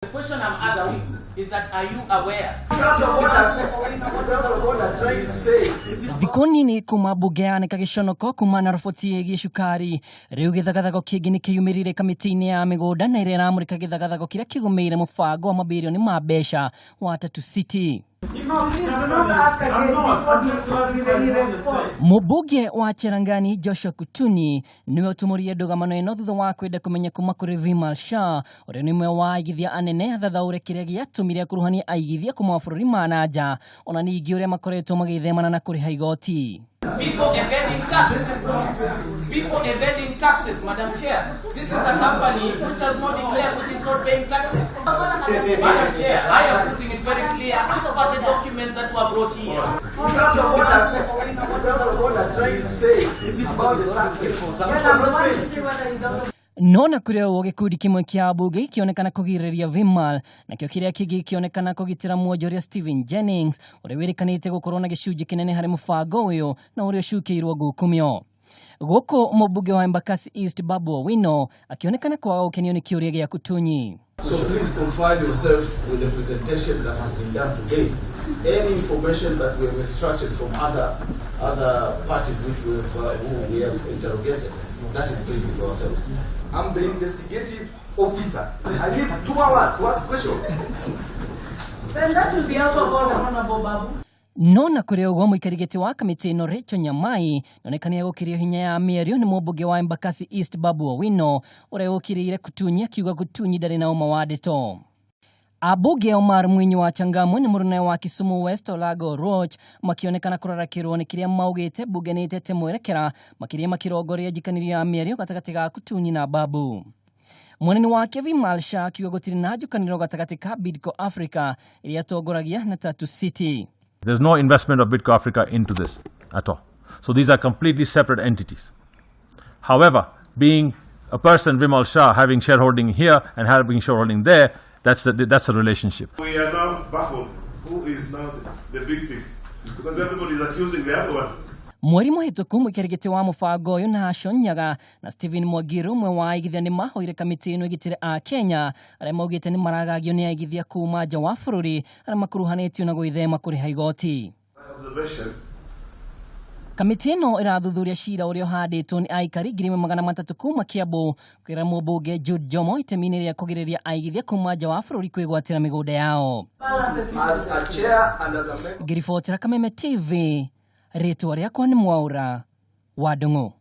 The question I'm asking is that are you aware? Thikũ nini kuma mbunge yanĩka gĩconoko kuma na roboti ĩgiĩ cukari, rĩu gĩthagathago kĩngĩ nĩ kĩyumĩrire kamĩtĩ-inĩ ya mĩgũnda na ĩrĩa ĩramũrĩka gĩthagathago kĩrĩa kĩgũmĩire mũbango wa mabirioni ma mbeca wa Tatu City. Mũmbunge wa Cherangani Joshua Kutuni nĩwe ũtumũrire ndũgamano ĩno thutha wa kwenda kũmenya kuma kũrĩ Vimal Shah ũrĩa nĩ ũmwe wa aigithia anene athathaũre kĩrĩa gĩatũmire akuruhanie aigithia kuma mabũrũri ma na nja ona ningĩ ũrĩa makoretwo magĩthemana na kũrĩha igoti. People evading tax. People evading taxes, Madam Chair. This is a company which has not declared, which is not paying taxes. Madam Chair, I am putting it very clear as per the documents that were brought here. No na kũrĩ ũguo gĩkundi kĩmwe kĩa ambunge gĩkĩonekana kũgirĩrĩria Vimal nakĩo kĩrĩa kĩngĩ gĩkĩonekana kũgitĩra mwonjoria Stephen Jennings ũrĩa wĩrĩkanĩte gũkorwo na gĩcunjĩ kĩnene harĩ mũbango ũyũ na ũrĩa ũcukĩirwo ngukumio. Gũkũ mũmbunge wa Embakasi East Babu Owino akĩonekana kwaga gũkenio nĩ kĩũria gĩa Kutunyi. So please confine yourself with the presentation that has been done today. Any information that we have extracted from other parties which we have, who we have interrogated, that is briefing to ourselves. I'm the investigative officer. I need 2 hours to ask questions. Then that will be out of order, Honorable Babu. No na kũrĩ ũguo mũikari gĩtĩ wa kamĩtĩ ĩno Rachel Nyamai nĩonekania gũkĩrio hinya ya mĩario nĩ mũmbunge wa Embakasi East Babu Owino ũrĩa ũkĩrĩire Kutunyi akiuga Kutunyi ndarĩ na ũma wa ndeto. Ambunge Omar Mwinyi wa Changamwe na mũrũnawe wa Kisumu West Olago Oluoch makĩonekana kũrarakĩrwo nĩ kĩrĩa maugĩte mbunge nĩ ĩtete mwerekera makĩria makĩrongoria njikanĩrio ya mĩario gatagatĩ ga Kutunyi na Babu. Mweneni wake Vimal Shah akiuga gũtirĩ na njũkanĩro gatagatĩ ka Bidco Africa ĩrĩa atongoragia na Tatu City. There's no investment of Bidco Africa into this at all. So these are completely separate entities. However, being a person, Vimal Shah, having shareholding here and having shareholding there, that's the relationship. We are now baffled. Who is now the big thief? Because everybody is accusing the other one. Mweri mũhĩtũku mũikari gĩtĩ wa mũbango ũyũ Nahashon Nyaga na Stephen Mwagiru ũmwe wa aigithia nĩ mahoire kamĩtĩ ĩno ĩgitĩre a Kenya arĩa maugĩte nĩ maragagio nĩ aigithia kuma nja wa bũrũri arĩa makuruhanĩtio na gwĩthema kũrĩha igoti. Observation. Kamĩtĩ ĩno ĩrathuthuria cira ũrĩa ũhandĩtwo nĩ aikari 1300 kuma Kiambu kwĩra mũmbunge Jude Jomo itemi-inĩ rĩa kũgirĩrĩria aigithia kuma nja wa bũrũri kwĩgwatĩra mĩgũnda yao. As a chair and as a member. Ngĩribotera Kameme TV, rĩtwa rĩakwa nĩ Mwaũra wa Ndung'u.